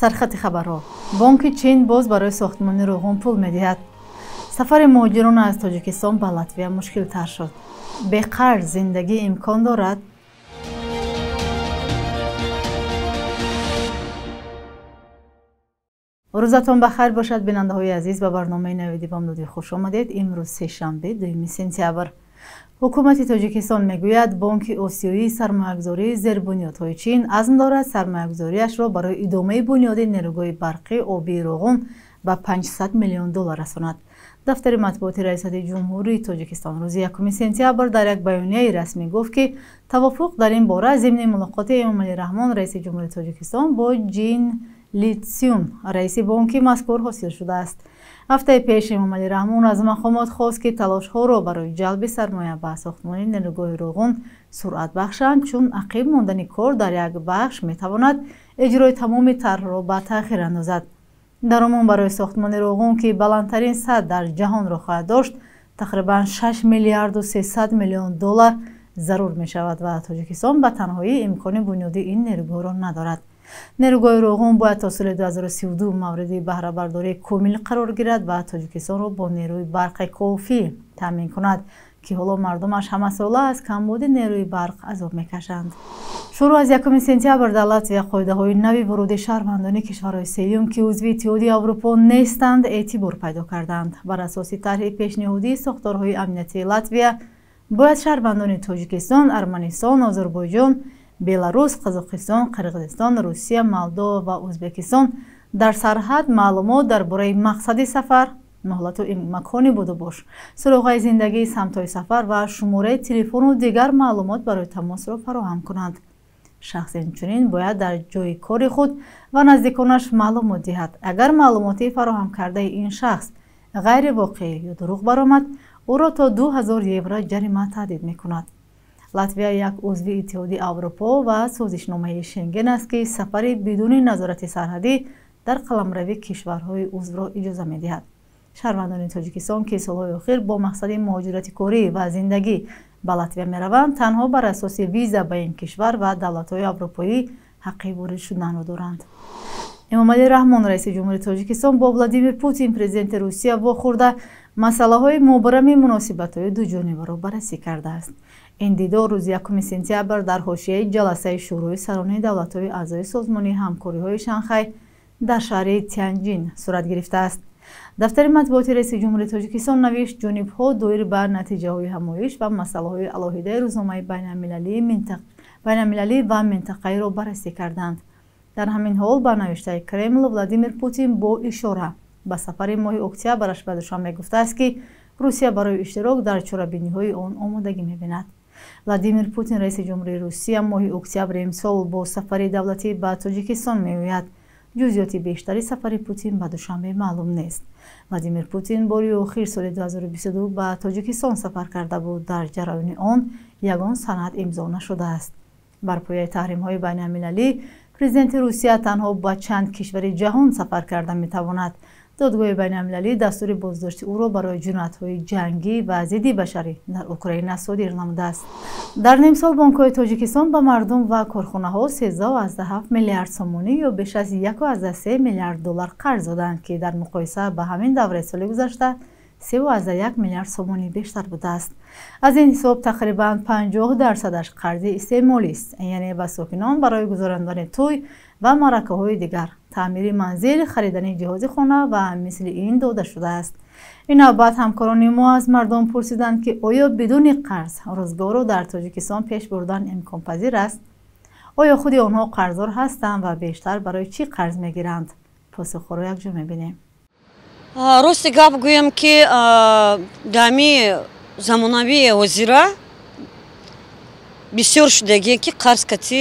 Сархати хабарҳо. Бонки Чин боз барои сохтмони Роғун пул медиҳад. Сафари муҳоҷирон аз Тоҷикистон ба Латвия мушкилтар шуд. Бе қарз зиндагӣ имкон дорад? Рӯзатон ба хайр бошад, бинандаҳои азиз. Ба барномаи Навиди Бомдодӣ хуш омадед. Имрӯз сешанбе, 2 сентябр. Ҳукумати Тоҷикистон мегӯяд, Бонки Осиёии сармоягузории зербунёдҳои Чин азм дорад сармоягузориашро барои идомаи бунёди нерӯгоҳи барқи обии Роғун ба 500 миллион доллар расонад. Дафтари матбуоти Раёсати Ҷумҳурии Тоҷикистон рӯзи 1 сентябр дар як баёнияи расмӣ гуфт, ки тавофуқ дар ин бора зимни мулоқоти Эмомалӣ Раҳмон, раиси Ҷумҳурии Тоҷикистон, бо Ҷин Литсюн, раиси бонки мазкур, ҳосил шудааст. Ҳафтаи пеш Эмомалӣ Раҳмон аз мақомот хост, ки талошҳоро барои ҷалби сармоя ба сохтмони нерӯгоҳи Роғун суръат бахшанд, чун ақиб мондани кор дар як бахш метавонад иҷрои тамоми тарҳро ба таъхир андозад. Дар умум барои сохтмони Роғун, ки баландтарин сатҳ дар ҷаҳонро хоҳад дошт, тақрибан 6 миллиарду 300 миллион доллар зарур мешавад ва Тоҷикистон ба танҳоӣ имкони бунёди ин нерӯгоҳро надорад. Нерӯгоҳи Роғун бояд то соли 2032 мавриди баҳрабардории комил қарор гирад ва Тоҷикистонро бо нерӯи барқи кофӣ таъмин кунад, ки ҳоло мардумаш ҳамасола аз камбуди нерӯи барқ азоб мекашанд. Шурӯъ аз 1 сентябр дар Латвия қоидаҳои нави вуруди шаҳрвандони кишварҳои сеюм, ки узви Иттиҳоди Аврупо нестанд, эътибор пайдо карданд. Бар асоси тарҳи пешниҳодии сохторҳои амниятии Латвия, бояд шаҳрвандони Тоҷикистон, Арманистон, Озарбойҷон, Беларус, Қазоқистон, Қирғизистон, Русия, Молдова ва Ӯзбекистон дар сарҳад маълумот дар бораи мақсади сафар, муҳлату макони будубош, суроғаи зиндагии, самтҳои сафар ва шумораи телефону дигар маълумот барои тамосро фароҳам кунанд. Шахс инчунин бояд дар ҷои кори худ ва наздиконаш маълумот диҳад. Агар маълумоти фароҳам кардаи ин шахс ғайривоқеӣ ё дурӯғ баромад, ӯро то 2000 евро ҷарима таҳдид мекунад. Латвия як узви Иттиҳоди Аврупо ва созишномаи Шенген аст, ки сафари бидуни назорати сарҳадӣ дар қаламрави кишварҳои узвро иҷоза медиҳад. Шаҳрвандони Тоҷикистон, ки солҳои охир бо мақсади муҳоҷирати корӣ ва зиндагӣ ба Латвия мераванд, танҳо бар асоси виза ба ин кишвар ва давлатҳои аврупоӣ ҳаққи ворид шуданро доранд. Эмомалӣ Раҳмон, раиси Ҷумҳурии Тоҷикистон, бо Владимир Путин, президенти Русия, вохӯрда масъалаҳои мубрами муносибатҳои дуҷонибаро баррасӣ кардааст. Ин дидор рӯзи 1 сентябр дар ҳошияи ҷаласаи Шӯрои сарони давлатҳои аъзои созмони ҳамкориҳои Шанхай дар шаҳри Тянҷин сурат гирифтааст. Дафтари матбуоти раиси Ҷумҳурии Тоҷикистон навишт, ҷонибҳо доир ба натиҷаҳои ҳамоиш ва масъалаҳои алоҳидаи рӯзномаи байналмилалӣ ва минтақаиро баррасӣ карданд. Дар ҳамин ҳол, ба навиштаи Кремл, Владимир Путин бо ишора ба сафари моҳи октябраш ба Душанбе гуфтааст, ки Русия барои иштирок дар чорабиниҳои он омодагӣ мебинад. Владимир Путин, раиси Ҷумҳурии Русия, моҳи октябри имсол бо сафари давлатӣ ба Тоҷикистон меояд. Ҷузъиёти бештари сафари Путин ба Душанбе маълум нест. Владимир Путин бори охир соли 2022 ба Тоҷикистон сафар карда буд. Дар ҷараёни он ягон санад имзо нашудааст. Бар пояи таҳримҳои байналмилалӣ, президенти Русия танҳо ба чанд кишвари ҷаҳон сафар карда метавонад. Додгоҳи байналмилалӣ дастури боздошти ӯро барои ҷиноятҳои ҷангӣ ва зидди башарӣ дар Украина содир намудааст. Дар нимсол бонкҳои Тоҷикистон ба мардум ва корхонаҳо 13,7 миллиард сомонӣ ё беш аз 1,3 миллиард доллар қарз доданд, ки дар муқоиса ба ҳамин давраи соли гузашта 3,1 миллиард сомонӣ бештар будааст. Аз ин ҳисоб тақрибан 50%-аш қарзи истеъмолист, яъне ба сокинон барои гузарондани тӯй ва маъракаҳои дигар, таъмири манзил, харидани ҷиҳози хона ва мисли ин дода шудааст. Ин навбат ҳамкорони мо аз мардум пурсиданд, ки оё бидуни қарз рӯзгорро дар Тоҷикистон пеш бурдан имконпазир аст? Оё худи онҳо қарздор ҳастанд ва бештар барои чӣ қарз мегиранд? Посухҳоро якҷо мебинем. Рости гап гӯям, ки дами замонавии ҳозира бисёр шудагие, ки қарз кати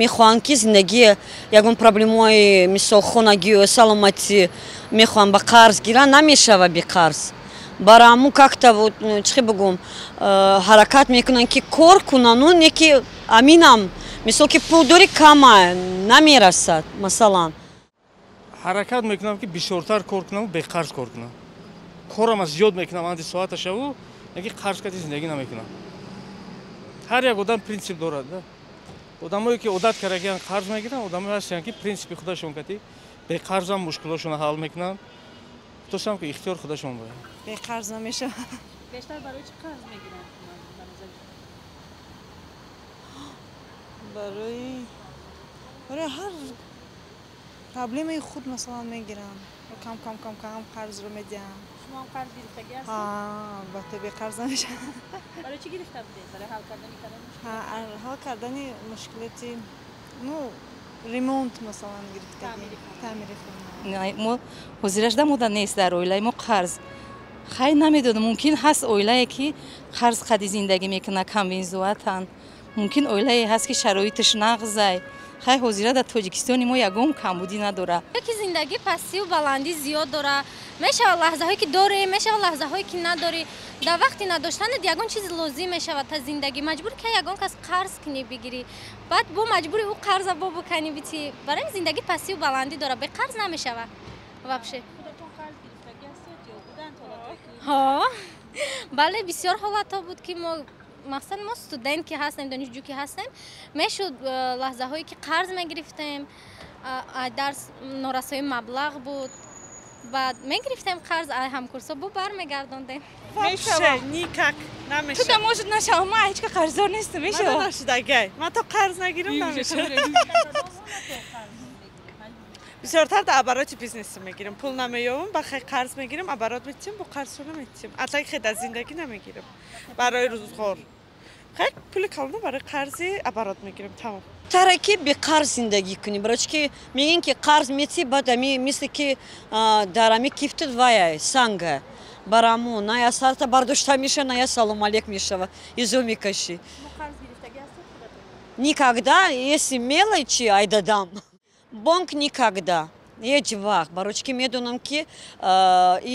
мехоҳанд, ки зиндагӣ ягон проблемаҳои, мисол, хонагию саломатӣ мехоҳанд ба қарз гиранд, намешава бе қарз. Барои ҳамун как-то вот, чӣ бигӯм, ҳаракат мекунанд, ки кор кунану не ки аминам, мисол, ки пул дорӣ, кама намерасад, масалан. Ҳаракат мекунам, ки бисёртар кор кунаму беқарз кор кунам. Корам аз зиёд мекунам, анди соаташаву, лекин қарз кати зиндагӣ намекунам. Ҳар як одам принсип дорад, да? Одамое ки одат кардагиан қарз мегиранд, одамое ҳастанд ки принсипи худашон кати беқарзам мушкилошонро ҳал мекунанд. Тосам ки ихтиёр худашон бояд. Беқарз намешавад. Бештар барои чӣ қарз мегиранд? Барои ҳар проблемаи худ масалан мегиранд. Кам кам кам кам қарзро медиҳанд. Шумо ҳам қарз гирифтагӣ ҳастед? Ҳа, албатта беқарз намешавад. Барои чӣ гирифта будед? Барои ҳал кардани кадом мушкилот? Ҳал кардани мушкилоти, ну, ремонт масалан гирифтагӣ. Таъмири хона. Мо ҳозираш дамода нест дар оилаи мо қарз. Хай намедонам, мумкин ҳаст оилае ки қарз қади зиндагӣ мекунад, камбинзуатанд. Мумкин оилае ҳаст ки шароиташ нағзай. Хай ҳозира дар Тоҷикистони мо ягон камбудӣ надорад. Ки зиндагӣ пастиву баландӣ зиёд дорад. Мешавад лаҳзаҳое ки дорӣ, мешавад лаҳзаҳое ки надорӣ. Дар вақти надоштанат ягон чиз лозим мешавад та зиндагӣ. Маҷбур ки ягон кас қарз кунӣ бигирӣ. Баъд бо маҷбури ӯ қарза бо биканӣ битӣ. Барои зиндагӣ пастиву баландӣ дорад. Бе қарз намешавад вообще. Худатон қарз гирифтагӣ ҳастед ё буданд ҳолатҳое ки? Ҳо. Бале, бисёр ҳолатҳо буд ки мо мақсад мо студент ки ҳастем, донишҷӯ ки ҳастем, мешуд лаҳзаҳое ки қарз мегирифтем, дарс норасои маблағ буд, баъд мегирифтем қарз, ҳамкурсо бо бармегардондем. Вообще никак намешавад. Туда может нашавад, ман ҳеҷ ка қарздор нестам, мешавад. Ман нашудагай. Ман то қарз нагирам намешавад. Бисёртар дар обороти бизнеси мегирам. Пул намеёбам, ба хай қарз мегирам, оборот метиҳам, бо қарзшо наметиҳам. Атлаки хай дар зиндагӣ намегирам. Барои рӯзғор. Хай пули калона барои қарзи оборот мегирам, тамом. Таре ки беқарз зиндагӣ кунӣ, барои чӣ ки мегӯем ки қарз метиҳӣ, баъд ами мисли ки дар ами кифтат вая санга. Бараму на я сарта бардошта меша, на я салом алейк мешава, изо мекашӣ. Қарз гирифтагӣ ҳастед худатон? Никогда, если мелочи, ай дадам. Бонк никогда. Ҳеҷ вақт. Барои чӣ ки медонам ки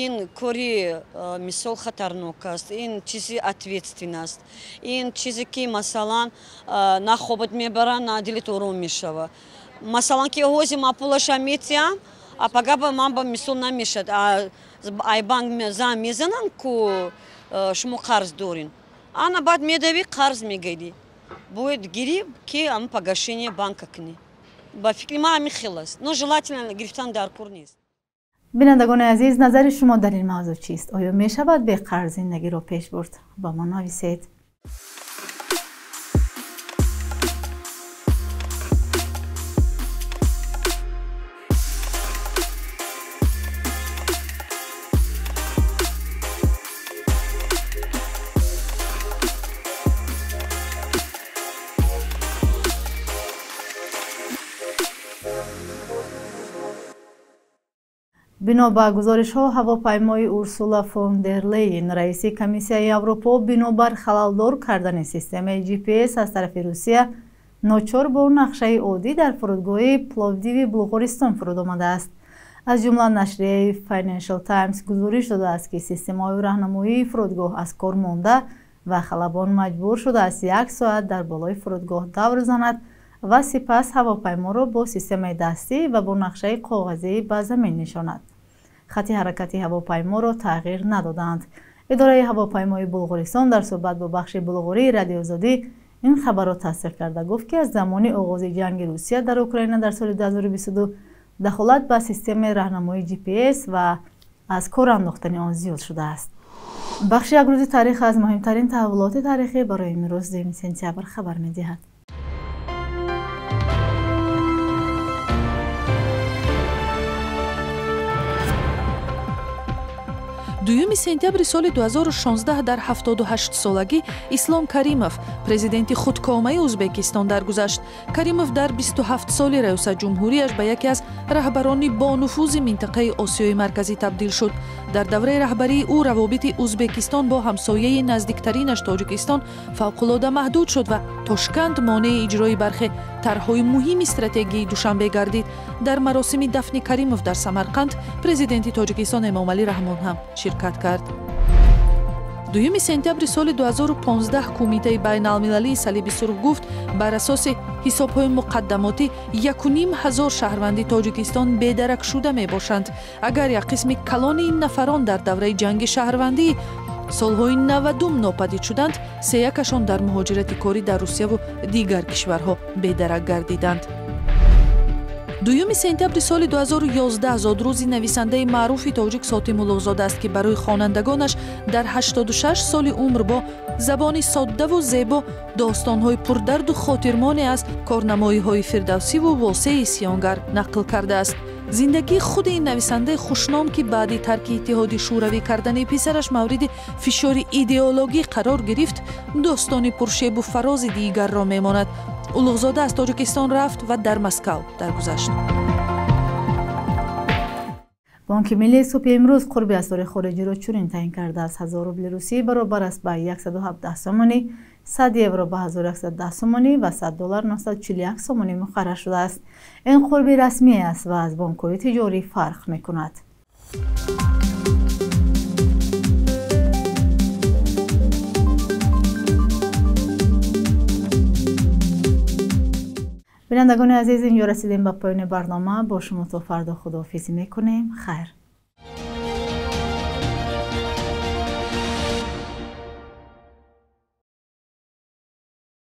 ин кори мисол хатарнок аст, ин чизи ответствен аст, ин чизе ки масалан на хобат мебарад, на дилит ором мешавад. Масалан ки ҳозир ман пулаша метиҳам, а пага ба ман ба мисол намешавад. Ай банк зан мезанам ку шумо қарз дорин. Ана баъд медавӣ қарз мегирӣ. Бояд гирӣ ки ам погашение банка кунӣ. Ба фикри ман ҳамин хел аст. Но желательно гирифтан дар кор нест. Бинандагони азиз, назари шумо дар ин мавзӯъ чист? Оё мешавад беқарз зиндагиро пеш бурд? Ба мо нависед. Бино ба гузоришҳо, ҳавопаймои Урсула фон дер Лейен, раиси комиссияи Аврупо, бинобар халалдор кардани системаи GPS аз тарафи Русия, ночор бо нақшаи оддӣ дар фурудгоҳи Пловдиви Булғористон фуруд омадааст. Аз ҷумла нашрияи Financial Times гузориш додааст, ки системаҳои раҳнамоии фурудгоҳ аз кор монда ва халабон маҷбур шудааст як соат дар болои фурудгоҳ давр занад ва сипас ҳавопайморо бо системаи дастӣ ва бо нақшаи коғазӣ ба замин нишонад. Хати ҳаракати ҳавопайморо тағйир надоданд. Идораи ҳавопаймои Булғористон дар суҳбат бо бахши булғории Радиоозодӣ ин хабарро тасдиқ карда гуфт, ки аз замони оғози ҷанги Русия дар Украина дар соли 2022 дахолат ба системаи раҳнамоии GPS ва аз кор андохтани он зиёд шудааст. Бахши як рӯзи таърих аз муҳимтарин таҳаввулоти таърихӣ барои имрӯз 2 сентябр хабар медиҳад. Дуюми сентябри соли 2016 дар 78-солагӣ Ислом Каримов, президенти худкомаи Узбекистон, даргузашт. Каримов дар 27 соли раёсатҷумҳурияш ба яке аз раҳбарони бонуфузи минтақаи Осиёи Марказӣ табдил шуд. Дар давраи раҳбарии ӯ равобити Узбекистон бо ҳамсояи наздиктаринаш Тоҷикистон фавқулода маҳдуд шуд ва Тошканд монеи иҷрои бархе тарҳҳои муҳими стратегии Душанбе гардид. Дар маросими дафни Каримов дар Самарқанд президенти Тоҷикистон Эмомалӣ Раҳмон ҳам ширкат кард. 2 сентябри соли 2015 Кумитаи байналмилалии Салиби Сурх гуфт, бар асоси ҳисобҳои муқаддамотӣ 1500 шаҳрванди Тоҷикистон бедарак шуда мебошанд. Агар як қисми калони ин нафарон дар давраи ҷанги шаҳрвандӣ Солҳои 90 нопадид шуданд, сеякашон дар муҳоҷирати корӣ дар Русияву дигар кишварҳо бедарак гардиданд. 2 сентябри соли 2011 зодрӯзи нависандаи маъруфи тоҷик Сотим Улуғзода аст, ки барои хонандагонаш дар 86 соли умр бо забони соддаву зебо достонҳои пурдарду хотирмоне аз корнамоиҳои Фирдавсиву Восеи Сиёнгар нақл кардааст. Зиндагии худи ин нависандаи хушном, ки баъди тарки Иттиҳоди Шӯравӣ кардани писараш мавриди фишори идеологӣ қарор гирифт, достони пуршебу фарози дигарро мемонад. Улуғзода аз Тоҷикистон рафт ва дар Москав даргузашт. Бонки Миллии субҳи имрӯз қурби асъори хориҷиро чунин таъин кардааст: 1000 рубли русӣ баробар аст ба 117 сомонӣ, 100 евро ба 1110 сомонӣ ва 100 доллар 941 сомонӣ муқаррар шудааст. Ин қурби расмӣ аст ва аз бонкҳои тиҷорӣ фарқ мекунад. Бинандагони азиз, инҷо расидем ба поёни барнома. Бо шумо то фардо худоҳофизӣ мекунем. Хайр.